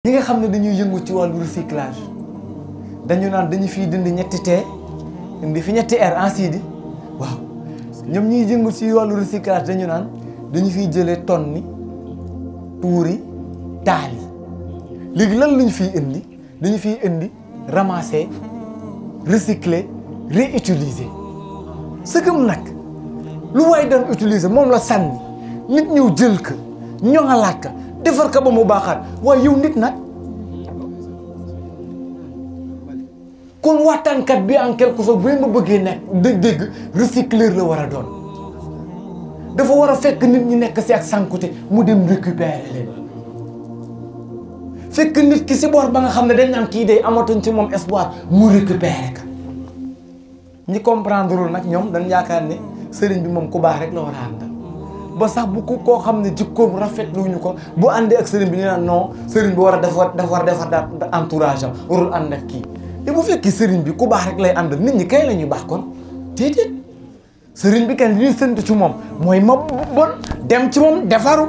ñi nga xam ne dañuy yëngu ci wàllu recyclage dañu naan dañu fiy dindi ñetti T indi fi ñetti R en sidi waaw ñoom ñuy yëngu ci wàllu recyclage dañu naan dañu fiy jëlee tonni tuuri taal yi léegi lan lañu fiy indi dañu fiy indi ramasser recycler réutiliser sëgëm nag lu waay doon utiliser moom la sànni nit ñëw jël ko ñoŋalaat ko defar ko ba mu baaxaat waaye yow nit nag kon waxtaankat bi en quelque sorte bu ma bëggee nekk dégg recycleur la war a doon dafa war a fekk nit ñi nekk si ak sànkute mu dem récupérer leen fekk nit ki si boor ba nga xam ne dañ naan kii day amatuñ ci moom espoir mu récupérer ka ñi comprendre nag ñoom dañ yaakaar ne sëriñ bi moom ku baax rek la war a àndal ba sax bu ko koo xam ne jikkoom rafetluñu ko bu àndee ak sëriñ bi ñu naan non sëriñ bi war a defar entourage am warul ànd ak kii te bu fekkee sëriñ bi ku baax rek lay àndal nit ñi kay la ñuy baax kon déedéet sëriñ bi kenn li ñuy sant ci moom mooy ma bon dem ci moom defaru